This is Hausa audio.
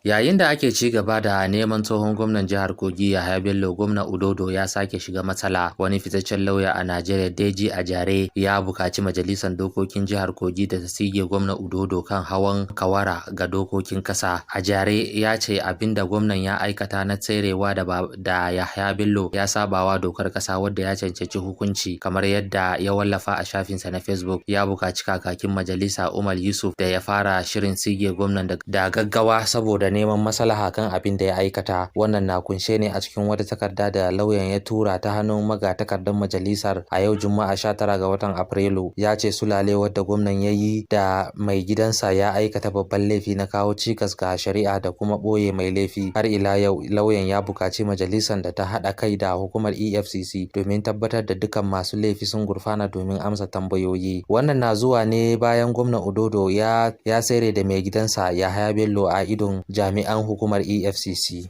Yayin da ake ci gaba da neman tsohon gwamnan jihar Kogi Yahaya Bello, Gwamna Ododo ya sake shiga matsala. Wani fitaccen lauya a Najeriya, Deji Ajare, ya buƙaci Majalisar Dokokin Jihar Kogi da ta tsige Gwamna Ododo kan hawan kawara ga dokokin ƙasa. Ajare ya ce abin da gwamnan ya aikata na tserewa da Yahaya Bello ya sabawa dokar ƙasa, wadda ya cancanci hukunci, kamar yadda ya wallafa a shafinsa na Facebook. Ya buƙaci kakakin majalisa Umar Yusuf da ya fara shirin tsige gwamnan da gaggawa saboda neman maslaha kan abin da ya aikata. Wannan na kunshe ne a cikin wata takarda da lauyan ya tura ta hannun magatakardar majalisar a yau Juma'a, 19 ga watan Afrilu. Ya ce sulalewar da gwamnan ya yi da mai gidansa ya aikata babban laifi na kawo cikas ga shari'a da kuma ɓoye mai laifi. Har ila yau, lauyan ya buƙaci majalisar da ta haɗa kai da hukumar EFCC domin tabbatar da dukkan masu laifi sun gurfana domin amsa tambayoyi. Wannan na zuwa ne bayan Gwamna Ododo ya tsere da mai gidansa Yahaya Bello a idon jami'an hukumar EFCC.